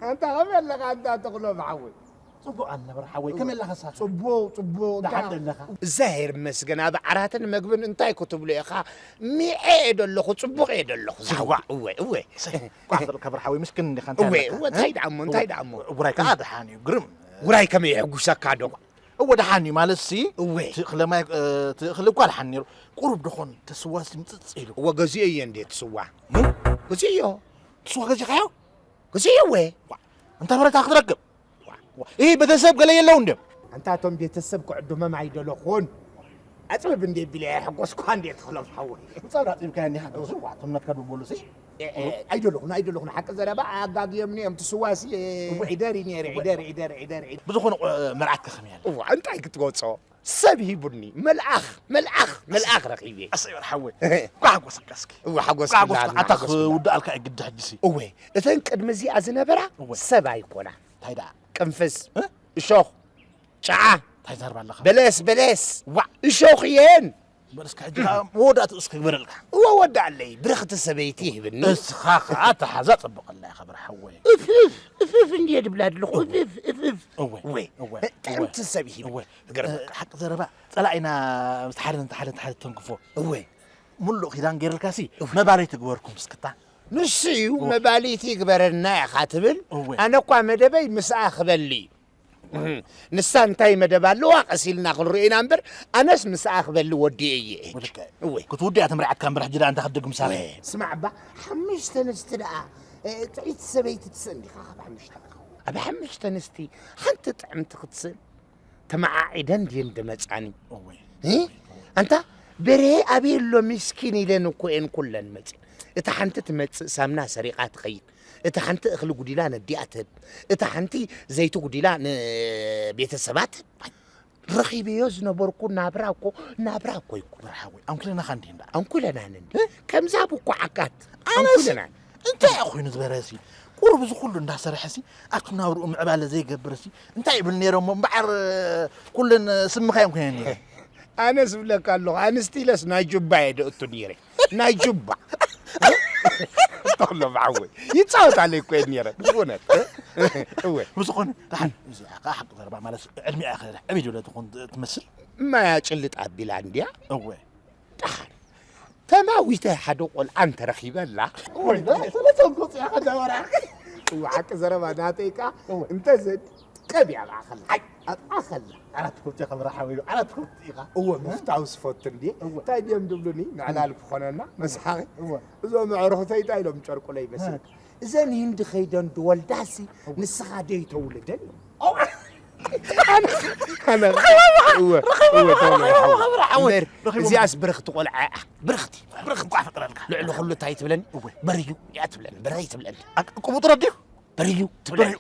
ኣንታ ከመይ ኣለኻ ኣንታ ተኽሎም ሓወይ? ጽቡቕ ኣነ በርሓ ሓወይ፣ ከመይ ኣለኻ ሳኺ? ጽቡቕ፣ ጽቡቕ፣ ደሓን እንታይ ኣለኻ? እዛ ሄር መስገን ኣብ ዓራትን መግብን እንታይ ክትብሎ ኢኻ? ሚዐ እየ ደለኹ፣ ጽቡቕ እየ ደለኹ። ዝዋ። እወ፣ እወ። እሰይ፣ ቋሕ በል ከብር ሓወይ፣ ምስኪን እንዲኻ፣ እንታይ እወ፣ ኣለካ? እወ፣ እንታይ እ? ደኣሞ፣ እንታይ እወ፣ ደኣሞ? ውራይ ከኣ ደሓን እዩ፣ ግርም። ውራይ ከመይ የሕጉሰካ ዶ? እወ፣ ደሓን እዩ፣ ማለትሲ፣ እወ። እቲ እኽለ ማይ፣ እ፣ እቲ እኽሊ እኳ ደሓን ነይሩ። ቁሩብ ደኾን፣ ተስዋሲ ምጽጽ ኢሉ። እወ፣ ገዚኦ እየ እንዴ፣ ትስዋ። እ? ገዚኦ እዮ። ትስዋ ገዚኻዮ? ገዚኦ እየ። ዋ፣ እንታ በረታ ክትረክብ? ዋ፣ ዋ፣ ይህ ቤተሰብ ገለ የለው እንዴ? ኣንታ እቶም ቤተሰብ ክዕድሞም ኣይደለኹን። ኣጽብብ እንዴ ቢለ ኣይሕጎስኳ እንዴ ተኽሎም ሓወይ። ብጻብራ ኣጽብብካያ እንዲኻ፣ ዝዋ፣ እቶም ናትካ ዶ በሉሲ? እ፣ እ፣ ኣይደለኹን፣ ኣይደለኹን። ሓቂ ዘረባ ኣጋግዮምኒ እዮም። ትስዋሲ፣ እ፣ እወ። ዒደር እዩ ነይረ፣ እወ። ዒደር፣ ዒደር፣ ዒደር፣ ዒደር። ብዝኾነ፣ እ፣ መርዓትካ ከመይ ኣላ? እዋ፣ እንታይ ክትገልጾ? ሰብ ሂቡኒ። መልኣኽ፣ መልኣኽ፣ መልኣኽ ረኺበ። ኣሰይ በል ሓወይ። ጓሕ ሓጎሰካ እስኪ። እዋ፣ ሓጎስ ጓሕ ሓጎስ ኩላና፣ ኣታ ሓጎስ ኩላና። ክውድኣልካ እዩ ግዲ ሕጂሲ። እወ፣ እተን ቅድሚ እዚኣ ዝነበራ እወ። ሰብ ኣይኮና። እንታይ ደኣ? ቅንፍዝ፣ እ? እሾኽ፣ ጨዓ፣ እንታይ ዘርባ ኣለኻ? በለስ፣ በለስ። ዋዕ። እሾኽ እየን። በል እስከ ሕጂ ከኣ መወዳእትኡ እስከ ግበረልካ። እወ፣ ወዳኣለይ። ብርኽቲ ሰበይቲ ይህብኒ። እስኻ ከኣ ተሓዛ ጸብቐላ ኢኻ በል ሓወይ። እፍ፣ እፍ፣ እፍ፣ እፍ እንድየ ድብላ ኣለኹ። እፍ፣ እፍ፣ እፍ፣ እፍ። እወ፣ እወ፣ እወ፣ ጥዕምቲ እወ፣ ሰብ ይህብ። እወ። እገርመካ። እ፣ ሓቂ ዘረባ ጸላኢና ምስ ሓደ፣ እንተ ሓደ፣ እንተ ሓደ ተንክፎ። እወ። ሙሉእ ኪዳን ገይረልካሲ እወ። መባለይ ትግበርኩም እስክታ። ንሱ እዩ እወ። መባልይቲ ይግበረና ኢኻ ትብል። እወ። ኣነ እኳ መደበይ ምስኣ ክበሊ እዩ። እህ፣ ንሳ እንታይ መደብ ኣለዋ ቀስ ኢልና ክንርእዮ ኢና እምበር፣ ኣነስ ምስኣ ክበሊ ወዲኤ እየ። ወልከ እወ። ክትውድእ እያ ተመርዓትካ እምበር፣ ሕጂ ደኣ እንታይ ክትደግም ሳኺ? እወ። ስማዕ እባ፣ ሓሙሽተ ኣንስቲ ደኣ፣ እ፣ ጥዕይቲ ሰበይቲ ትስእን ዲኻ ካብ ሓሙሽተ? ኣብ ሓሙሽተ ኣንስቲ ሓንቲ ጥዕምቲ ክትስእን? ተመዓዒደን ድየን ድመጻኒ? እወ። እ? ኣንታ በርሄ ኣበይ ኣሎ ምስኪን ኢለን እኮ እየን ኩለን መጺን። እታ ሓንቲ ትመጽእ ሳምና ሰሪቓ ትኸይድ። እታ ሓንቲ እኽሊ ጉዲላ ነዲኣ ትህብ። እታ ሓንቲ ዘይቲ ጉዲላ ንቤተሰባ ትህብ። ረኺበዮ ዝነበርኩ ናብራ እኮ፣ ናብራ እኮ ይኮ። ብርሓወይ፣ ኣንኩለናኻ እንዲህ እንዳ። ኣንኩለናን እንዲ። እ? ከምዛ ብኳዓካት። ኣነስ ኣንኩለናን። እንታይ እዩ ኮይኑ ዝበረሲ? ቁሩብ እዚ ኩሉ እንዳሰርሐሲ፣ ኣብቲ ናብርኡ ምዕባለ ዘይገብርሲ፣ እንታይ ይብል ነይሮሞ? እምበዓር፣ ኩለን ስምኻ እዮም ኮይነን ነይረን። ኣነ ዝብለካ ኣለኹ፣ ኣንስቲ ኢለስ ናይ ጁባ እየ ደእቱ ነይረ። ናይ ጁባ። ተኽሎም ሓወይ። ይጻወት ኣለይ እኮ እየ ነይረ። ብእውነት። እወ። ብዝኾነ፣ ደሓን፣ እዚ ከዓ ሓቂ ዘረባ ማለት ዕድሚኣ ከ ዕብይ ዝበለ ትኾን ትመስል? እማያ ጭልጥ ኣቢላ እንድያ። እወ። ደሓን። ተማዊተ ሓደ ቆልዓ እንተረኺበላ። እወ፣ ሰለስተ እንኮ ጽያ ከዳወራ። እወ፣ ሓቂ ዘረባ ናተይ ከኣ እወ። እንተ ዘድ ቀብ እያ ኣብኣ ከላ። ኣይ። ኣብኣ ከላ። ዓራት ክልተ ከብራ ሓወይ፣ ዓራት ክልተ ኢኻ። እወ፣ ምፍታው ዝፈቱ እንድየ። እወ። እንታይ ድዮም ዝብሉኒ? ምዕላል ክኾነና፣ እወ። መሳኺ። እወ። እዞም ኣዕሩኽተይ እንታይ ኢሎም ጨርቁለይ መሲል? እ። እዘን ህንዲ ከይደን ድወልዳሲ፣ እወ። ንስኻ ደይተውልደን እዮም። ኣነ፣ ኣነ፣ እወ፣ እወ፣ ተውለ ሓወይ። እምበር፣ ረኺቦም። እዚኣስ ብርኽቲ ቆልዓ እያ። ብርኽቲ፣ ብርኽቲ። እንኳዕ ፈጠረልካ። ልዕሊ ኩሉ እንታይ ትብለኒ? እወ። በርዩ እያ ትብለኒ፣ በርዩ ትብለኒ። ኣቅ-፣ ቅቡጥ ረድዩ? በርዩ ትብለኒ። በርዩ።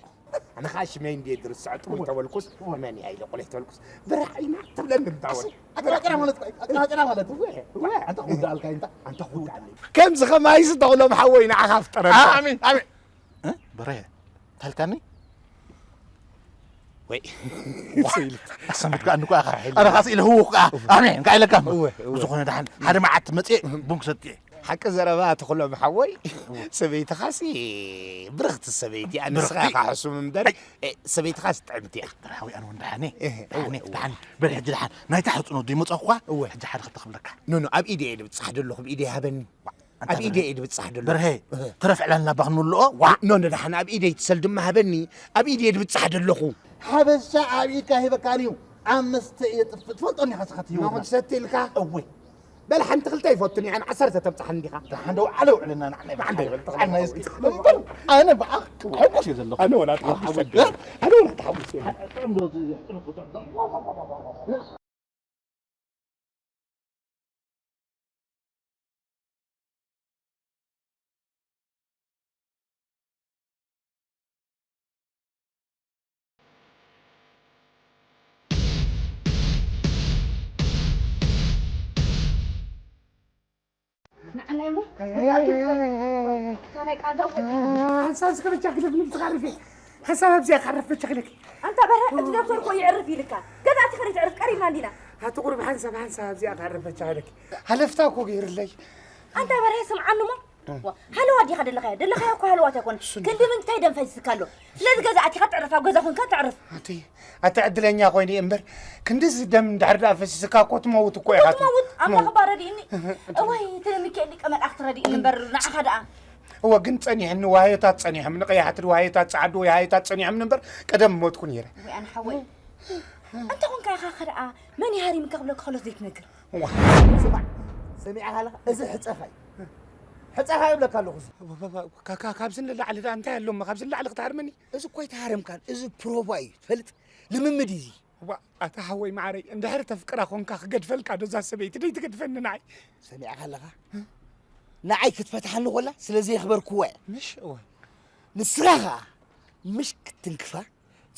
ኣነ ኸዓ ሽመይ እንድየ ድርስዖ፣ ጥሙይ እወ። ተበልኩስ፣ እወ። መን እያ ኢለ ቆልዕ ተበልኩስ፣ በራሕ ኢና ትብለኒ እንታወል። ኣቀራቅራ ማለት እኮ፣ ኣቀራቅራ ማለት። እወ፣ እወ። ኣንታ ክውድኣልካ እንታ። ኣንታ ክውድኣለይ። ከምዚ ኸማይስ ተኽሎም ሓወይ ንዓኻ ፍጠረልካ። ኣሜን፣ ኣሜን። እ? በርሀ፣ እንታይ ኢልካኒ? ወይ። ኣሰምትካ እንኳ ኢኻ። ኣረ፣ ካስ ኢለ ህውኽ ከኣ። ኣሜን፣ እንታይ ኢለካ? እወ፣ እወ። ብዝኾነ ደሓን፣ ሓደ መዓልቲ መጽኤ ቡን ክሰትየ። ሓቂ ዘረባ ተኽሎም ሓወይ፣ እወ። ሰበይትኻሲ ብርኽቲ ሰበይቲ እያ። ብርኽቲ? ንስኻ ኢኻ ሕሱም እምበር፣ ኣይ። እ፣ ሰበይትኻስ ጥዕምቲ እያ። ተራዊ ኣነ እውን ደሓነ። እህ፣ ደሓነ፣ እወ፣ እወ። ደሓነ። በል ሕጂ ደሓን፣ ናይታ ሕጽኖ ዶ ይመጻኹ እኳ? እወ። ሕጂ ሓደ ክልተ ክብለካ። ኖ፣ ኖ፣ ኣብ ኢደይ ኢለ ብጻሕ ደለኹ፣ ብኢደይ ሃበኒ። ዋ፣ ኣብ ኣንታ ኢደይ በርሀ። ኢድ ብጻሕ ደሎ። በርሀ፣ እ። ትረፍ ዕላልና ባኽ ንብልኦ። ዋ፣ ኖ፣ ኖ፣ ደሓን ኣብ ኢደይ ትሰል ድማ ሃበኒ። ኣብ ኢደይ ኢድ ብጻሕ ደለኹ። ሓበሻ ኣብ ኢድካ ሂበካን እዩ። ኣብ መስተ እየ ጥፍእ። ትፈልጦ እንዲኻ ስኻ ትህይወና። ኖ፣ ክትሰቲ ኢልካ? እወይ። በል ሓንቲ ክልተ ይፈቱን እየ። ኣነ ዓሰርተ ተብጻሕ እንዲኻ። ደሓን ደው ዓለ ውዕልና ንዓና ይበል። ደሓን ደው በል። ዓና እስኪ። እምበር ኣነ ብኣኽ ሕጉስ እየ ዘለኹ። ኣነ ወላ ተሓጉስ እየ። ኣነ ወላ ተሓጉስ እየ። ንዓናይ እሞ? ኣይ፣ ኣይ፣ ኣይ፣ ኣይ፣ ኣይ፣ ኣይ። እታ ናይ ቃንዛ እኮ። ሓንሳብ እስከ በጃ ግደፍኒ ብትኻርፊ። ሓንሳብ ኣብዚኣ ካረፍ በጃ ክለኪ። ኣንታ በርሀ፣ እቲ ዶክተር እኮ የዕርፍ ኢልካ። ገዛ ኣቲ ከደይ ትዕርፍ ቀሪብና እንዲና። ኣቲ ቁሩብ ሓንሳብ፣ ሓንሳብ ኣብዚኣ ካረፍ በጃ ክለኪ። ሃለፍታ እኮ ገይርለይ። ኣንታ በርሀ፣ ስምዓኒ እሞ። ዋ፣ ሃለዋ ዲኻ ደለኻዮ? ደለኻዮ እኮ ሃለዋት ኣይኮነን። ክንዲ ምንታይ ደም ፈሲስካ ኣሎ? ስለዚ ገዛ ኣቲኻ ትዕርፍ፣ ኣብ ገዛ ኮንካ ትዕርፍ። ኣቲ ኣቲ ዕድለኛ ኮይነ እምበር፣ ክንድዚ ደም እንድሕር ደኣ ፈሲስካ እኮ ትመውት እኮ ኢኻ። ትመውት። ኣምላኽ እባ ረዲእኒ። እዋይ፣ እቲ ሚካኤል ሊቀ መላእክቲ ረዲእኒ እምበር ንዓኻ ደኣ። እወ፣ ግን ጸኒሕኒ፣ ዋህዮታት ጸኒሖም፣ ንቀያሕቲ ዋህዮታት፣ ጸዓዱ ዋህዮታት ጸኒሖም እምበር፣ ቀደም ሞትኩ ነይረ። ወይ ኣነ ሓወይ። እንተ ኾንካ ኢኻ ከ ደኣ መን ይሃሪምካ ክብለካ ከሎስ ዘይትነግር? እዋ። ስማዕ፣ ሰሚዕካ ኣለኻ? እዚ ሕጸኻ እዩ። ሕጸኻ ይብለካ ኣለኹ። እዚ። እዋ፣ እዋ፣ እዋ፣ ካ-፣ ካ-፣ ካብዚ ንላዕሊ ደኣ እንታይ ኣሎ እሞ? ካብዚ ንላዕሊ ክትሃርመኒ? እዚ እኮ ኣይተሃረምካን። እዚ ፕሮቫ እዩ። ትፈልጥ? ልምምድ እዩ እዚ። እዋ፣ ኣታ ሓወይ መዓረይ፣ እንድሕር ተፍቅራ ኾንካ ክገድፈልካ ዶ እዛ ሰበይቲ? ደይትገድፈኒ ንዓይ። ሰሚዕካ ኣለኻ? ንዓይ ክትፈትሓኒ ኮላ ስለ ዘየኽበርክዋ እየ። ምሽ? እዋ። ንስኻ ኸኣ ምሽ ክትንክፋ፣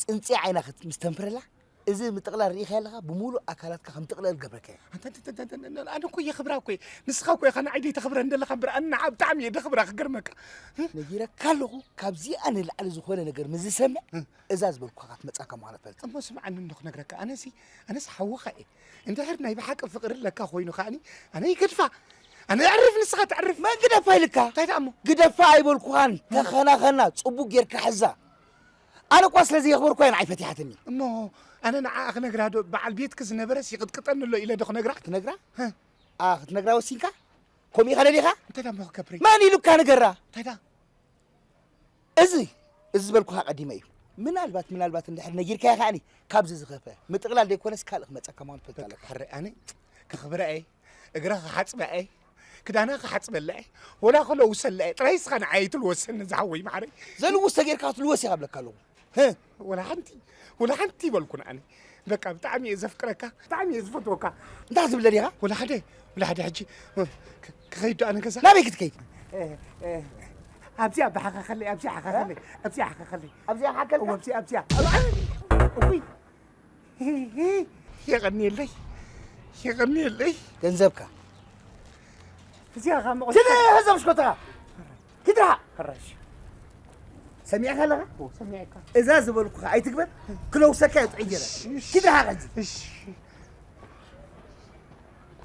ጽንጺ ዓይና ክት-፣ ምስ ተንፍረላ፣ እዚ ምጥቕላል ርኢኻዮ ኣለኻ? ብምሉእ ኣካላትካ ከም ጥቕለል ገብረካ እየ። ኣንተ፣ ኣንተ፣ ኣነ እኮ የኽብራ እኮ እየ። ንስኻ እኮ ኢኻ ንዓይ ደይተኽብረኒ ዘለኻ እምበር፣ ኣነ ንዓ ብጣዕሚ እየ ደኽብራ ክገርመካ። ነጊረካ ኣለኹ፣ ካብዚኣ ንላዕሊ ዝኾነ ነገር ምስ ዝሰምዕ፣ እዛ ዝበልኩኻ ክትመጻካ ምዃና ትፈልጥ። እሞ ስምዓኒ እንዶ ክነግረካ፣ ኣነሲ፣ ኣነስ ሓውኻ እየ። እንድሕር ናይ ብሓቂ ፍቕሪ ኣለካ ኮይኑ ከኣኒ፣ ኣነ ይገድፋ። ኣነ የዕርፍ፣ ንስኻ ተዕርፍ። መን ግደፋ ኢልካ? እንታይ ደኣ እሞ? ግደፋ ኣይበልኩኻን። ተኸናኸና፣ ጽቡቕ ጌርካ ሕዛ። ኣነ እኳ ስለ ዘየኽበርኩ እያ ንዓይ ፈቲሓትኒ። እሞ ኣነ ንዓኣ ክነግራ ዶ፣ በዓል ቤትኪ ዝነበረስ ይቕጥቅጠኒ ኣሎ ኢለ ዶ ክነግራ? ክትነግራ? እ። ኣ፣ ክትነግራ ወሲንካ? ከምኡ ኢኻ ደሊኻ? እንታይ ደኣ እሞ ክገብር? መን ኢሉካ ንገራ? እንታይ ደኣ? እዚ፣ እዚ ዝበልኩኻ ቀዲመ እዩ። ምናልባት፣ ምናልባት እንድሕር ነጊርካዮ ከኣኒ፣ ካብዚ ዝኸፍአ ምጥቕላል ዘይኮነስ ካልእ ክመጸካ ምዃኑ ትፈልጥ ኣለካ። ሕረ፣ ኣነ ከኽብራ እየ፣ እግራ ክሓጽባ እየ፣ ክዳና ክሓጽበላ እየ፣ ወላ ክለውሰላ እየ። ጥራይ እስኻ ንዓይ ኣይትልወሰኒ ዝሓወይ መዓረይ። ዘልውስ ተጌርካ ክትልወስ ኢኻ እብለካ ኣለኹ። ህ! ወላ ሓንቲ፣ ወላ ሓንቲ ይበልኩን ኣነ። በቃ ብጣዕሚ እየ ዘፍቅረካ፣ ብጣዕሚ እየ ዝፈትወካ። እንታይ ክትብል ደሊኻ? ወላ ሓደ፣ ወላ ሓደ ሕጂ ክ-፣ ክኸይድ ዶ ኣነ ገዛ? ናበይ ክትከይድ? እ፣ እ፣ ኣብዚኣ ብሓኻኸለይ፣ ኣብዚኣ ሓኻኸለይ፣ ኣብዚኣ ሓኻኸለይ። ኣብዚኣ ሓከልካ? እወ፣ ኣብዚኣ፣ ኣብዚኣ። እውይ! የቐንየለይ፣ የቐንየለይ። ገንዘብካ። እዚኣ ኸኣ መቑረጺ። ስለ ህዘብ ሽኮትኻ። ኪድ ርሓቕ። ሕራሽ። ሰሚዕካ ኣለኻ? እወ፣ ሰሚዐካ። እዛ ዝበልኩኻ ኣይትግበር፣ ክለውሰካ እየ ጥዑይ ገይረ። እሺ፣ እሺ። ኪድ ርሓቕ ሕጂ። እሺ።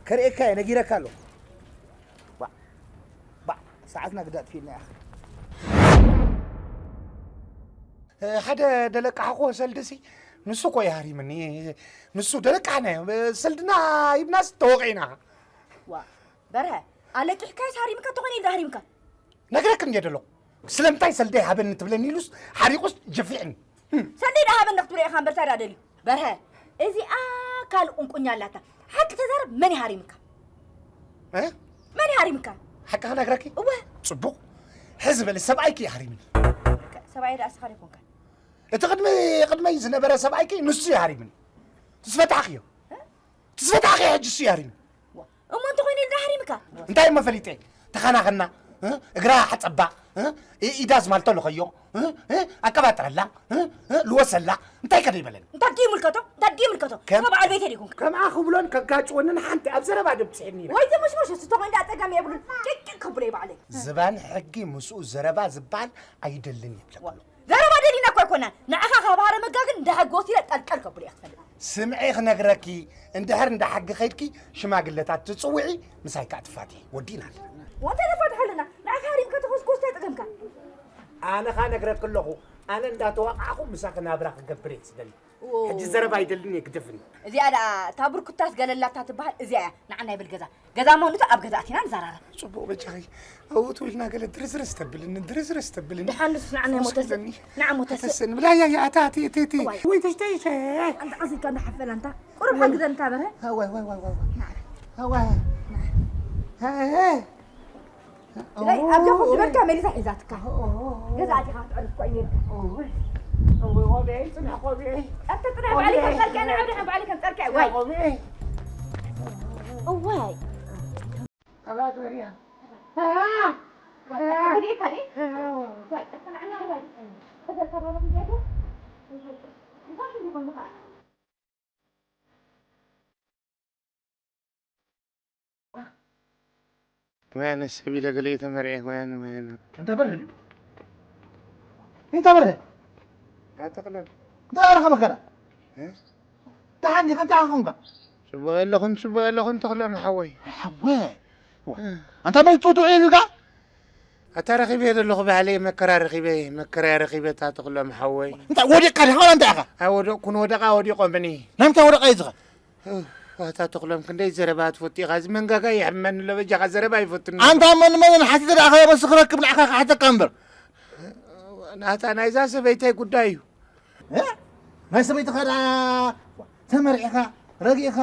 ከርእየካ እየ፣ ነጊረካ ኣለኹ። ባዕ፣ ባዕ፣ ሰዓትና ግዳ ኣጥፊእና ኢኻ። እ፣ ሓደ ደለቃሓኮ ሰልድሲ፣ ንሱ እኮ እዩ ሃሪምኒ። ንሱ ደለቃሕና እዩ። ሰልድና ሂብናስ ተወቒዕና። ዋ፣ በርሀ፣ ኣለቂሕካስ ሃሪምካ ተኾይነ ኢልካ ሃሪምካ። ነግረክ እንድየ ደለኹ። ስለምንታይ ሰልደይ ሃበኒ ትብለኒ ኢሉስ ሓሪቑስ ጀፊዕኒ። ህም። ሰልደይ ደኣ ሃበኒ ክትብሎ ኢኻ እምበር፣ እንታይ ደኣ ደልዩ? በርሀ፣ እዚኣ ካልእ ቁንቁኛ ኣላታ። ሓቂ ተዛረብ፣ መን እዩ ሃሪምካ? እ? መን እዩ ሃሪምካ? ሓቂ ክነግረኪ? እወ። ጽቡቕ። ሕዚ በሊ፣ ሰብኣይኪ እዩ ሃሪምኒ። ሰብኣይ ደኣ እስኻ ዶ ኣይኮንካን? እቲ ቅድሚ-፣ ቅድመይ ዝነበረ ሰብኣይኪ ንሱ እዩ ሃሪምኒ። ትስፈታሕክዮ። እ? ትስፈታሕክዮ ሕጂ እሱ እዩ ሃሪምኒ። ዋ፣ እሞ እንተኾይኑ ኢሉ ዶ ሃሪምካ? እንታይ እሞ ፈሊጠ? ተኸናኸና፣ እ? እግራ ሓጸባ፣ እ? ኢ-፣ ኢዳ ዝማልቶ ለኸዮ፣ እ? እ? ኣቀባጥረላ፣ እ? እ? ልወሰላ፣ እንታይ ከ ደይበለኒ? እንታይ ድዩ ይምልከቶ? እንታይ ድዩ ይምልከቶ? ከም እሞ በዓል ቤተይ ዲኹም? ከምኣ ክብሎን ከጋጭወንን ሓንቲ ኣብ ዘረባ ደብጽሕኒ ኢለ። ወይ ተመሽመሽ፣ እሱ ተኾይኑ ደኣ ጸገም የብሉን። ጭቅጭቅ ከብሎ እዩ ባዕለይ። ዝባን ሕጊ ምስኡ ዘረባ ዝበሃል ኣይደልን ይብለካ። ዋ፣ ዘረባ ደሊና እኮ ኣይኮናን። ንዓኻ ካብ ሃረመጋ ግን እንዳ ሕጊ ወሲደ ጠልጠል ከብሎ እየ ክትፈልጥ። ስምዒ ክነግረኪ፣ እንድሕር እንዳ ሕጊ ከይድኪ ሽማግለታት ትጽውዒ፣ ምሳይ ከኣ ትፋትሒ። ወዲእና ኣለና። ወንተ ተፋትሑ ኣለና። ንዓኻ ሃሪምካ ተኾስኮስ እንታይ ጸገምካ? ኣነ ኸኣ ነግረኪ ኣለኹ፣ ኣነ እንዳተዋቃዕኹ ምሳኺ ናብራ ክገብር እየ ዝደሊ። ኦ። ሕጂ ዘረባ ኣይደልን እየ፣ ግደፍኒ። እዚኣ ደኣ እታ ብርኩታስ ገለላታ ትበሃል፣ እዚኣ እያ። ንዓ ናይ በል ገዛ። ገዛ እሞ ንቱ ኣብ ገዛ ኣቲና ንዘራረብ። ጽቡቕ በጃኺ። ኣብኡ ትውልና ገለ ድርዝርዝ ተብልኒ፣ ድርዝርዝ ተብልኒ። ደሓን ንሱስ ንዓ ናይ ሞተስ-፣ ወስደኒ። ንዓ ሞተስ-፣ ሓተሰኒ። ብላ፣ ያ፣ ያ፣ ኣታ፣ ኣቲ፣ ኣቲ፣ ኣቲ። ዋይ። ወይ ተሽተይሸ። ኣንታ ኣዚካ እንዳሓፈላ ኣንታ። ቁሩብ ሓግዘ እንታ በርሀ። ሃዋይ፣ ዋይ፣ ዋይ፣ ዋይ። ንዓ። ሃዋይ። ንዓ። ሃይ፣ ሃይ። ናይ ኣብዛ ኮፍ ዝበልካ መሊሳ ሒዛትካ። ገዛ ኣቲኻ ክትዕርፍ እኮ እዩ ነይርካ። እወ፣ እወ፣ ቆቢዐይ፣ ጽንሕ ቆቢዐይ። ኣንተ ጽንሕ ባዕለይ ከም ጸርቅያ፣ ንዓ ብድሓን ባዕለይ ከም ጸርቅያ። ዋይ። ቆቢዐይ። እዋይ። ኣባ ገርያ። ከዲእካ ድዩ? ዋይ፣ ጽንሕ ንዓ ባዕለይ። ተዘከረሎም ጌቱ። ወያነ ሰብ ኢለ ገለ እየ ተመርዐ፣ ወያነ፣ ወያነ። እንተ በርሀ ድዩ? እንተ በርሀ? ኣተኽለ። እንተ በርሀ መከራ። እ? ደሓን ዲኻ? እንታይ ኾንካ? ጽቡቕ የለኹን፣ ጽቡቕ የለኹን ተኽለ ሓወይ። ሓወይ። እ። ኣንታ መን ጡጡ ኢልካ? ኣታ ረኺበ ዘለኹ ባዕለይ መከራ ረኺበ፣ መከራ ረኺበ፣ ኣታ ተኽሎም ሓወይ። እንታይ ወዲቕካ ዲኻ ዋላ እንታይ ኢኻ? ኣይወደቕኩን፣ ወደቓ ወዲቖምኒ። ናይ ምንታይ ወደቓ እዩ ዝኸ? እህ፣ ኣታ ተኽሎም ክንደይ ዘረባ ትፈቱ ኢኻ? እዚ መንጋጋ ይሕመኒ ኣሎ፣ በጃኻ ዘረባ ይፈቱኒ። ኣንታ መን መን ሓቲተ ደኣ ከበስ ክረክብ ንዓኻ ክሓተካ እምበር። ናታ ናይዛ ሰበይተይ ጉዳይ እዩ። እ? ናይ ሰበይትኻ ደኣ ተመርዒኻ፣ ረጊእኻ፣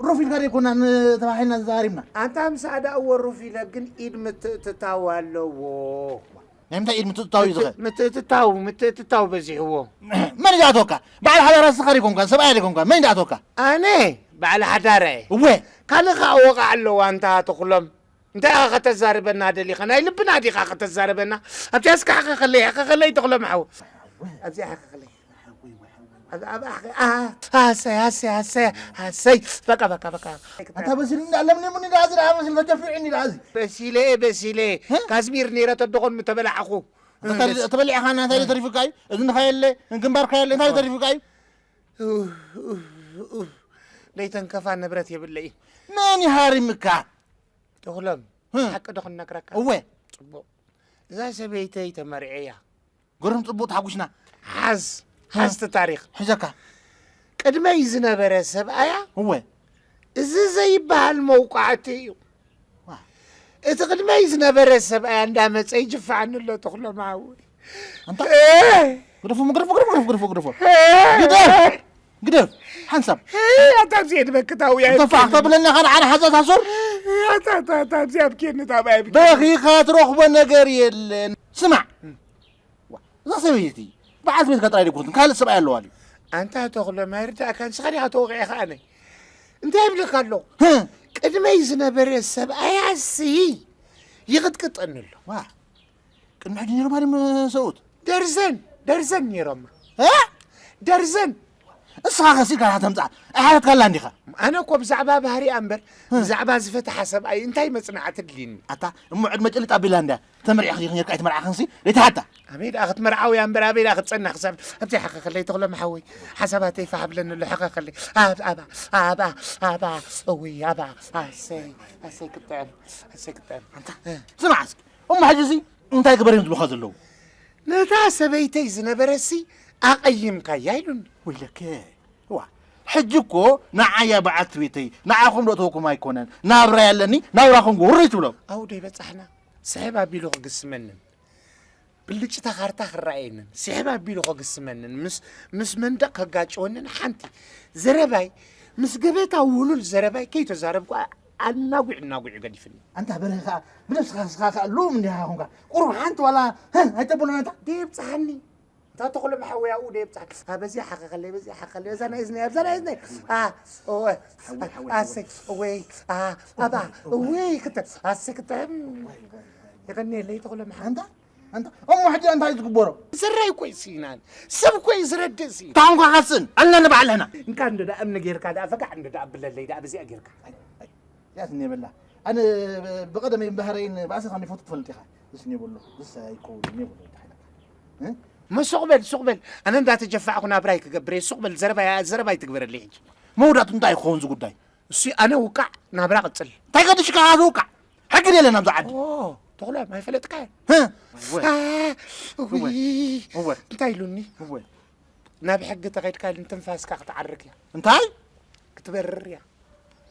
ሩፍ ኢልካ ደይኮና ን-፣ ተባሂልና ተዛሪብና። ኣንታ ምሳእ ደኣ እወ ሩፍ ኢለ፣ ግን ኢድ ምትእትታው ኣለዎ። ናይ ምንታይ ኢድ ምትእትታው እዩ ዝኸ? ምት-፣ ምትእትታው፣ ምትእትታው በዚሕዎ። መን እዩ ዝኣተወካ? በዓል ሓዳር ንስኻ ደይኮንካ፣ ሰብኣያ ደይኮንካ፣ መን እዩ ዝኣተወካ? ኣነ በዓል ሓዳር እየ። እወ። ካልእ ኸኣ ወቕዓ ኣለዋ ኣንታ ተኽሎም። እንታይ ኢኻ ከተዛርበና ደሊኻ? ናይ ልብና ዲኻ ከተዛርበና? ኣብዚኣ እስከ ሓኸኸለይ፣ ሓኸኸለይ ተኽሎም ሓው። ኣብዚኣ ሓኸኸለይ። ኣብ-፣ ኣብ-፣ ኣኸ-፣ ኣ-፣ ኣሰይ፣ ኣሰይ፣ ኣሰይ፣ ኣሰይ። በቃ፣ በቃ፣ በቃ። ኣታ በሲሉ እንዳ ለምሊሙኒ ደኣ እዚ ደኣ በሲሉ ተደፊዑኒ ደኣ እዚ። በሲለ፣ በሲለ። እ? ካዝሚር ነይረ ተደኾን ምተበላዕኹ። ኣታ እንታይ ተበሊዕኻ፣ እንታይ ተሪፉካ እዩ? እዝንኻ የለ፣ ግንባርካ የለ፣ እንታይ ተሪፉካ እዩ? ኡፍ፣ ኡፍ፣ ኡፍ። ለይተንከፋ ንብረት የብለይን። መን ይሃሪምካ? ተኽሎም፣ እ። ሓቂ ዶ ክነግረካ? እወ። ጽቡቕ። እዛ ሰበይተይ ተመርዕያ። ግርም ጽቡቕ ተሓጒስና። ሓዝ፣ እ። ሓዝ እቲ ታሪኽ። ሒዘካ። ቅድመይ ዝነበረ ሰብኣያ እወ። እዚ ዘይበሃል መውቃዕቲ እዩ። ዋ። እቲ ቅድመይ ዝነበረ ሰብኣያ እንዳመጸ ይጅፍዓኒ ኣሎ ተኽሎም ሓወይ። ኣንታ እ። ግደፎ፣ ግደፎ፣ ግደፎ፣ ግደፎ፣ ግደፎ፣ ግደፎ። እ። ግደፍ! ግደፍ! ሓንሳብ። እ፣ ኣታ ኣብዚ የድበክታዊ እያ። እንተ ፋሕ ተብለና ኸኣ ንዓና ሓዛ ታሶር። ኣታ፣ ኣታ፣ ኣታ፣ ኣብዚ ኣብኪ ንታባይ ኣብኪ። በኺኻ ትረኽቦ ነገር የለን። ስማዕ። ዋ፣ እዛ ሰበይቲ በዓልቲ ቤትካ ጥራይ ደይኮነትን፣ ካልእ ሰብኣይ ኣለዋ ድዩ? ኣንታ ተኽሎም ኣይርዳእካን፣ ንስኻ ዲኻ ተወቒዕኻ ኣነ። እንታይ ይብለካ ኣለኹ? ህ! ቅድመይ ዝነበረ ሰብኣያሲ ይቕጥቅጠኒ ኣሎ። ዋ፣ ቅድሚ ሕጂ ነይሮማ ድዮም ሰብኡት? ደርዘን፣ ደርዘን ነይሮማ። እ? ደርዘን። እስኻ ከሲልካ ኢኻ ተምጽኣ። ኣይሓተትካላን ዲኻ? ኣነ እኮ ብዛዕባ ባህሪኣ እምበር፣ እ። ብዛዕባ ዝፈትሓ ሰብኣይ እንታይ መጽናዕቲ ኣድልይኒ? ኣታ፣ እሞ ዕድመ ጭልጥ ኣቢላ እንድያ። ተመርዒኺ ዲኺ ነይርካ ኣይተመርዓኽንሲ? ደይትሓታ። ኣበይ ደኣ ክትመርዓው እያ እምበር፣ ኣበይ ደኣ ክትጸንሕ ክሳብ ኣብቲ ሓኸኸለይ ተኽሎም ሓወይ። ሓሳባተይ ፋሕ ብለኒ ኣሎ፣ ሓኸኸለይ። ኣብ-፣ ኣባ፣ ኣባ፣ ኣባ፣ እውይ፣ ኣባ፣ ኣሰይ፣ ኣሰይ ክጥዕም፣ ኣሰይ ክጥዕም። ኣንታ፣ እ። ስማዕ እስኪ፣ እሞ ሕጂሲ እንታይ ግበር እዮም ዝብሉኻ ዘለዉ? ነታ ሰበይተይ ዝነበረሲ ኣቐይምካያ ኢሉኒ። ወይለከ፣ ዋ፣ ሕጂ እኮ ንዓያ በዓልቲ ቤተይ፣ ንዓኹም ዶ እተወኩም ኣይኮነን፣ ናብራይ ኣለኒ፣ ናብራኹም ግበሩ ትብሎም። ኣብኡ ዶ ይበጻሕና? ስሕብ ኣቢሉ ክግስመንን፣ ብልጭታ ካርታ ክረኣየንን፣ ስሕብ ኣቢሉ ክግስመንን፣ ምስ፣ ምስ መንደቕ ከጋጭወንን ሓንቲ ዘረባይ፣ ምስ ገበታ ውሉል ዘረባይ ከይተዛረብኩ ኣናጒዕ እናጒዑ ገዲፍኒ። ኣንታ በርሀ ኸኣ ብነብስኻ ንስኻ ኸኣ ልኡም እንዲኻ ኾንካ። ቁሩብ ሓንቲ ዋላ፣ ህ፣ ኣይተብሎን ኣንታ። ደየብጽሓኒ። እታ ተኽሎም ሓወይ ኣብኡ ደየብጽሓኒ። ኣ፣ በዚኣ ሓኸኸለይ፣ በዚኣ ሓኸኸለይ፣ በዛ ናይ እዝነይ፣ ኣብዛ ናይ እዝነይ። ኣ፣ እወ። ሓወይ፣ ሓወይ፣ ኣሰይ፣ እወይ፣ ኣ፣ ኣባ፣ እወይ፣ ክተ-፣ ኣሰይ፣ ክተ-፣ የቐንየለይ ተኽሎም ሓወይ። ኣንታ፣ ኣንታ፣ እሞ ሕጂ እንታይ እዩ ዝግበሮ? ዝረይ እኮ እዩ ስኢናን። ሰብ እኮ እዩ ዝረድእ ስኢና። ታንኳ ካስን፣ ኣልና ንባዕልና። እንካ እንዶ ደኣ እምኒ ጌርካ ደኣ፣ ፈጋዕ እንዶ ደኣ ብለለይ ደኣ፣ በዚኣ ጌርካ። ኣይ፣ ኣይ። ያስ እኔ በላ። ኣነ ብቐደመይ ባህረይን ባእሲ ከም ይፈቱ ትፈልጥ ኢኻ። እስ እኔ በሎ። እስ ኣይከውን እኔ በሎ። እንታይ ኢለካ? እ? መ ሱቕ በል፣ ሱቕ በል። ኣነ እንዳተጀፋዕኩ ናብራይ ክገብር እየ። ሱቕ በል፣ ዘረባ፣ ዘረባ ኣይትግበረለይ ሕጂ። መውዳእቱ እንታይ ይኸውን እዚ ጉዳይ? እሱ ኣነ ውቃዕ፣ ናብራ ቅጽል። እንታይ ገድሽካ ኣነ ውቃዕ? ሕጊ የለን ኣብዚ ዓዲ። ኦ፣ ተኽሎም ኣይፈለጥካዮን። እ? እወ። ኣ፣ እወ። ውይ። እወ። እንታይ ኢሉኒ? እወ። ናብ ሕጊ ተኸይድካ ኢሉኒ፣ ትንፋስካ ክትዓርግ እያ። እንታይ? ክትበርር እያ።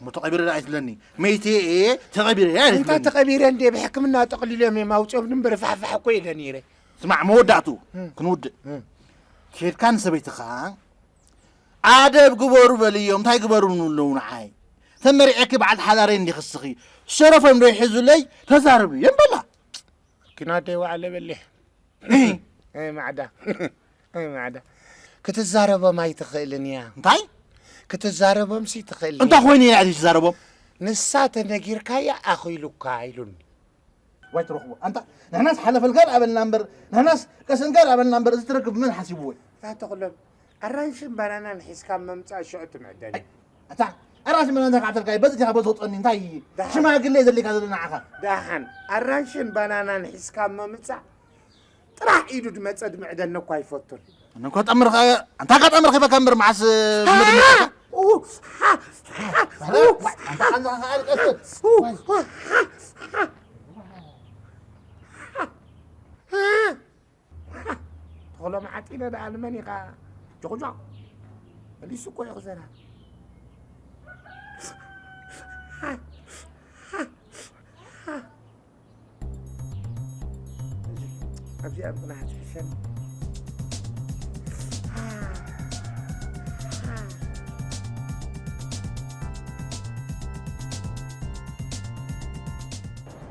እሞ ተቐቢረ ደኣ ኣይትብለኒ። መይተ እየ፣ ተቐቢረ እየ እንታይ ኣይትብለኒ። ተቐቢረ እንዴ? ብሕክምና ጠቕሊሎም እዮም ኣውፅኦም እምበር ፋሕፋሕ እኮ ኢለ ነይረ። ስማዕ፣ መወዳእቱ እም። ክንውድእ። እም። ኬድካ ንሰበይትኻ ኣደብ ግበሩ በልዮም፣ እንታይ ግበሩ ንብሉ ኣለዉ ንዓይ። ተመሪዐኪ በዓልቲ ሓዳረይ እንዲኺ እስኺ። ሸረፎም ዶ ይሕዙለይ? ተዛረብዮም በላ። ኪናት ደይወዓለ በሊሕ። እህ። ኣይ ማዕዳ። ኣይ ማዕዳ። ክትዛረቦም ኣይትኽእልን እያ። እንታይ? ክትዛረቦምሲ ትኽእል እንታይ እያ። ኮይነ እያ ዘይትዛረቦም? ንሳ ተነጊርካያ ኣኺሉካ ኢሉኒ። ዋይ ትረኽቦ። ኣንታ ንሕናስ ሓለፈልካ ደኣ በልና እምበር፣ ንሕናስ ቀሰንካ ደኣ በልና እምበር፣ እዚ ትረክብ መን ሓሲብዎ? ኣታ ተኽሎም፣ ኣራንሽን ባናናን ሒዝካ ምምጻእ ሽዑ ትምዕደል። ኣይ፣ ኣታ ኣራንሽን ባናናን እንታይ ክዓተልካ? በዚ ዲኻ በዚ ተውጸኒ? እንታይ ደሓን። ሽማግሌ ዘሊካ ዘለና ንዓኻ? ደሓን፣ ኣራንሽን ባናናን ሒዝካ ምምጻእ ጥራሕ ኢዱ ድመጸ ድምዕደኒ እኳ ኣይፈቱን። ኣነ እንኳ ጠምር ኸ-፣ ኣንታ ኸ ጠምር ኺበካ እምበር መዓስ፣ እ፣ ምድምጽ? ኡ፣ ሓ፣ ሓ፣ ኡ፣ ኣንታ ኸ-፣ ኣንታ ኸ-፣ ኡ፣ ሓ፣ ሓ። ተኽሎም ዓጢነ ደኣ ንመን ኢኻ ጆቕጆቕ? መሊሱ እኮ እዩ ክዘና። ኣብዚኣ ብናት ሕሸን።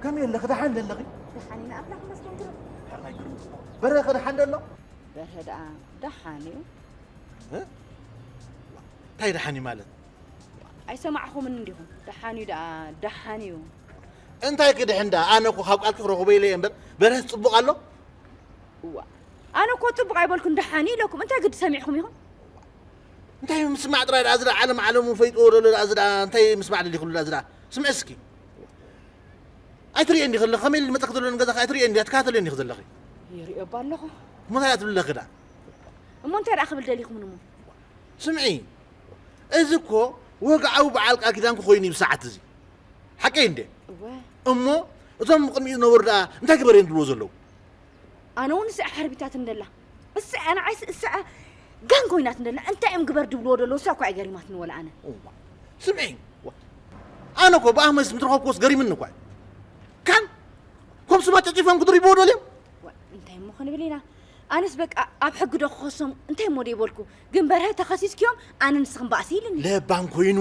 ከመይ ኣለኺ? ደሓን ደለኺ? ደሓን ኢና፣ ኣምላኽ ይመስገን። ግርም። በረኸ ደሓን ደሎ? በርሀ ደኣ ደሓን እዩ። እ? እንታይ ደሓን እዩ ማለት? ኣይሰማዕኹምን እንዲኹም? ደሓን እዩ ደኣ፣ ደሓን እዩ። እንታይ ክድሕን ደኣ? ኣነ እኮ ካብ ቃልኪ ክረኽቦ ኢለ እየ እምበር፣ በርሀስ ጽቡቕ ኣሎ? እዋ፣ ኣነ እኮ ጽቡቕ ኣይበልኩን፣ ደሓን እዩ ኢለኩም። እንታይ ግዲ ሰሚዕኹም ኢኹም? እንታይ ምስማዕ ጥራይ ደኣ፣ እዚ ደኣ ዓለም ዓለሙ ፈይጥዎ ዘሎ ደኣ፣ እዚ ደኣ እንታይ ምስማዕ ደሊኹሉ ደኣ፣ እዚ ደኣ ስምዒ እስኪ። ኣይትርእየኒ ከለኺ፣ ከመይ ኢሉ መጸኪ ዘሎ ንገዛኺ ኣይትርእየኒ፣ ኣይትከታተልየኒ ኢኺ ዘለኺ። ይርእዮ እባ ኣለኹ። እሞ እንታይ ትብሊ ኣለኺ ደኣ? እሞ እንታይ ደኣ ክብል ደሊኹም እሞ? ስምዒ፣ እዚ እኮ ወግዓዊ በዓል ቃል ኪዳንኪ ኮይኑ እዩ ብሰዓት እዚ። ሓቀይ እንዴ? እወ። እሞ እቶም ቅድሚኡ ዝነበሩ ደኣ እንታይ ግበር እዮም ዝብልዎ ዘለዉ? ኣነ እውን እስኣ ሓርቢታት እንደላ። እስኣ ንዓይስ እስኣ ጋን ኮይናት እንደላ። እንታይ እዮም ግበር ድብልዎ ደለዉ? እሳ እኮ ኣይገሪማትኒ ወላ ኣነ። እዋ። ስምዒ፣ ዋ። ኣነ እኮ ብኣመስ ምትረኸብኩዎስ ገሪምኒ እኳ እዩ። ካን፣ ከም ስማ ጨጪፎም ክድርብዎ ደልዮም? ዋ፣ እንታይ እሞ ክንብል ኢና? ኣነስ በቃ ኣብ ሕጊ ዶ ክኸሶም እንታይ እሞ ደይበልኩ። ግን በርሀ ተኸሲስክዮም ኣነ ንስኽን ባእሲ ኢልኒ። ለባም ኮይኑ፣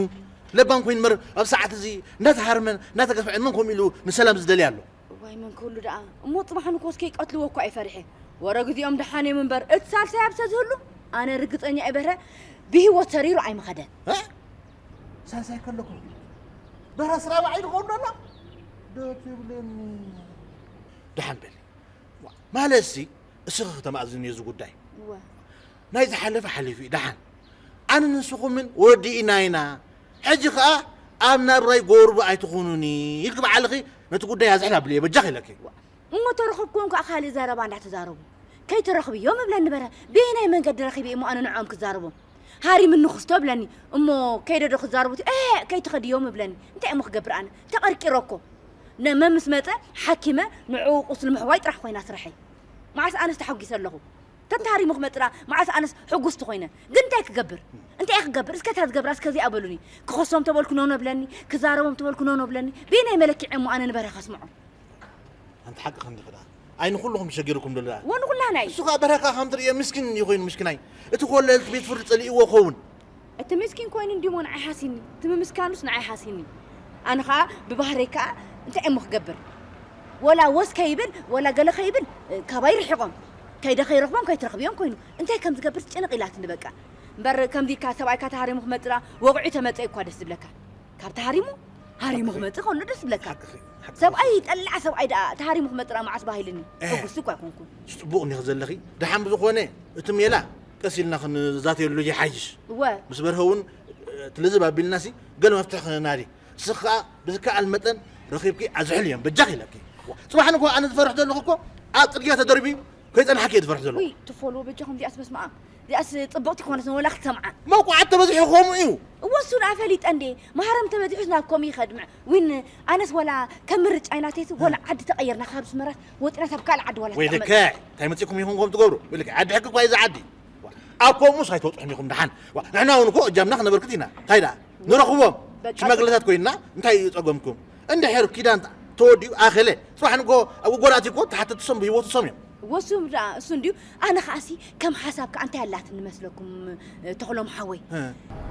ለባም ኮይኑ መር ኣብ ሰዓት እዚ እንዳተሃርመን እንዳተገፍዐን መን ከምኡ ኢሉ ንሰላም ዝደልያ ኣሎ? እዋይ መን ክህሉ ደኣ? እሞ ጽባሕ ንኮስ ከይቀትልዎ እኮ እየ ፈሪሐ። ወረ ግዚኦም ደሓን እዮም እምበር፣ እቲ ሳልሳይ ኣብ ሰዝህሉ ኣነ ርግጸኛ እየ በርሀ ብህይወት ሰሪሩ ኣይምኸደን። እ? ሳልሳይ ከለኩም በርሀ ስራይ ባዕሉ ይኸውን ደሎ? ዶ ትብለኒ? ደሓን በሊ። ዋ፣ ማለትሲ እስኺ ክተማእዝኒ እዚ ጉዳይ። እወ። ናይ ዝሓለፈ ሓሊፉ እዩ፣ ደሓን። ኣነ ንስኹምን ወዲእና ኢና። ሕጂ ኸኣ ኣብ ናብራይ ጎርቢ ኣይትኹኑኒ ኢልኪ ባዕልኺ ነቲ ጉዳይ ኣዝሕል ኣብልዮ በጃኺ ኢለኪ። እሞ ተረኸብኩዎም ከኣ ካልእ ዘረባ እንዳተዛረቡ። ከይትረኽብዮም እብለኒ በረ። በየናይ መንገዲ ረኺበ እሞ ኣነ ንዕኦም ክዛረቦም? ሃሪምኒ ክስቶ እብለኒ። እሞ ከይደ ዶ ክዛረቡት? ኤ፣ ከይትኸድዮም እብለኒ። እንታይ እሞ ክገብር ኣነ? ተቐርቂረ እኮ። ነመ ምስ መጸ ሓኪመ ንዕኡ ቁስሊ ምሕዋይ ጥራሕ ኮይና ስርሐይ። መዓስ ኣነስ ተሓጒሰ ኣለኹ። ተተሃሪሙ ክመጽእ ደኣ መዓስ ኣነስ ሕጉስቲ ኮይነ። ግን እንታይ ክገብር? እንታይ እየ ክገብር? እስከ እታ ዝገብራ እስከ እዚኣ በሉኒ። ክኸሶም ተበልኩ ኖኖ ብለኒ፣ ክዛረቦም ተበልኩ ኖኖ ብለኒ። በየናይ መለክዒ እሞ ኣነ ንበርሀ ከስምዖ? ኣንቲ ሓቂ ከምዚ ክዳ። ኣይ ንኹልኹም ሸጊርኩም ደሎ ደኣ። ወንኹላና እዩ። እሱ ኸኣ በርሀ ከኣ ከም ትርእዮ ምስኪን እዩ ኮይኑ ምስኪናይ። እቲ ኮለል እቲ ቤት ፍርዲ ጸሊእዎ ኸውን። እቲ ምስኪን ኮይኑ እንዲሞ ንዓይ ሓሲኒ። እቲ ምምስካኑስ ንዓይ ሓሲኒ። ኣነ ኸኣ ብባህረይ ከኣ እንታይ እሞ ክገብር? ወላ ወስ ከይብል፣ ወላ ገለ ከይብል፣ እ፣ ካባይ ርሒቖም። ከይደ ከይረኽቦም ከይትረኽብዮም ኮይኑ። እንታይ ከም ዝገብር ጭንቕ ኢላትኒ በቃ። እምበር ከምዚ ኢልካ ሰብኣይካ ተሃሪሙ ክመጽእ ደኣ ወቕዑ ተመጸ እኳ ደስ ዝብለካ። ካብ ተሃሪሙ ሃሪሙ ክመጽእ ከሎ ደስ ዝብለካ። ሓቅኺ፣ ሓቅኺ። ሰብኣይ ጠላዕ ሰብኣይ ደኣ ተሃሪሙ ክመጽእ ደኣ መዓስ ባሂልኒ። እ። ሕጉስቲ እኳ ኣይኮንኩን። ጽቡቕ እንዲኺ ዘለኺ። ደሓን ብዝኾነ እቲ ሜላ ቀስ ኢልና ክንዛተየሉ ይሓይሽ። እወ። ምስ በርሀ እውን፣ እ፣ ትልዝብ ኣቢልናሲ ገለ መፍትሒ ክነናዲ። ንስኺ ከኣ ብዝከኣል መጠን ረኺብኪ ኣዝሕልዮም፣ በጃኺ ኢለኪ። ጽባሕ ንግሆ ኣነ ዝፈርሕ ዘለኹ እኮ ኣብ ጽርግያ ተደርብዩ ከይጸንሓኪ እየ ዝፈርሕ ዘለኹ። ውይ፣ ትፈልዎ በጃኹም እዚኣስ በስመ ኣብ። እዚኣስ ጽብቕቲ ኮነት ወላ ክትሰምዓ። መውቃዕቲ ተበዚሑ ከምኡ እዩ። እወ፣ እሱ ደኣ ፈሊጠ እንዴ። ማህረም ተበዚሑስ ናብ ከምኡ ይኸድ ምዕ። ዊን፣ ኣነስ ወላ ከም ምርጫይ ናተይስ ወላ እ። ዓዲ ተቐይርና ካብ ስመራት ወጢና ሳብ ካልእ ዓዲ ወላ ወይልከ፣ ትጠቕመጥ። እንታይ መጺእኩም ኢኹም ከምኡ ትገብሩ? ወይልከ፣ ዓዲ ሕጊ እኳ እዩ እዚ ዓዲ። ኣብ ከምኡስ ኣይትወጽሑን ኢኹም ደሓን። ዋ፣ ንሕና እውን እኮ እጃምና ክነበርክት ኢና። እንታይ ደኣ? ንረኽቦም። በቃ ሽማግለታት ኮይንና እንታይ እዩ ጸገምኩም? እንድሕር ኪዳን ተወዲኡ ኣኸለ፣ ጽባሕ ንግሆ ኣብ ጎረባብቲ እኮ ተሓተትቲ ሰም ብህይወቱ ሰም እዮም። ወሱ ደኣ እሱ እንድዩ። ኣነ ከኣሲ ከም ሓሳብ ከኣ እንታይ ኣላትኒ መስለኩም፣ እ፣ ተኽሎም ሓወይ? እ።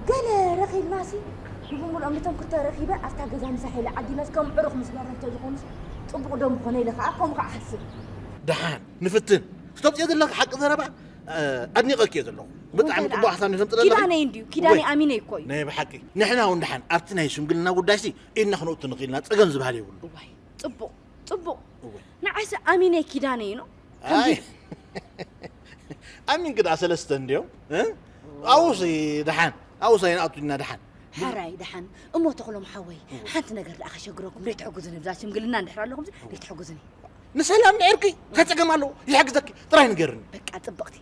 ገለ ረኺብናሲ፣ ንብምልኦም ነቶም ክልተ ረኺበ ኣብታ ገዛ ምሳሕ ኢለ ዓዲመስ ከም ዕሩኽ ምስ መረብ ተዝኾኑስ ጽቡቕ ዶ ምኾነ ኢለ ከኣ ከምኡ ከኣ እሓስብ። ደሓን ንፍትን። ክተምጽኦ ዘለኺ ሓቂ ዘረባ፣ እ፣ ኣድኒቐኪ እየ ዘለኹ። ብጣዕሚ እንታይ ደኣ? ጽቡቕ ሓሳብ ነሽ ተምጽእ ዘለኺ። ኪዳነይ እንድዩ፣ ኪዳነይ ወይ፣ ኣሚነ እኮ እዩ። ናይ ብሓቂ። ንሕና እውን ደሓን ኣብቲ ናይ ሽምግልና ጉዳይሲ ኢድና ክነእቱ ንኽእል ኢና፣ ጸገም ዝበሃል የብሉን። እዋይ፣ ጽቡቕ፣ ጽቡቕ። እወ። ንዓይሲ ኣሚነ ኪዳነይ ነው። ኣይ። ኣሚንኪ ደኣ ሰለስተ እንድዮም፣ እ? ኣውሲ ደሓን፣ ኣውሲ ኣይንኣቱ ኢና ደሓን። ሕራይ ደሓን። እሞ ተኽሎም ሓወይ፣ እወ። ሓንቲ ነገር ደኣ ከሸግረኩም፣ ደይትሕጉዝኒ ብዛ ሽምግልና እንድሕር ኣለኹምሲ፣ እወ። ደይትሕጉዝኒ። ንሰላም ንዕርቂ እንታይ ጸገም ኣለዎ? ይሕግዘኪ፣ ጥራይ ንገርኒ። በቃ ጽብቕቲ፣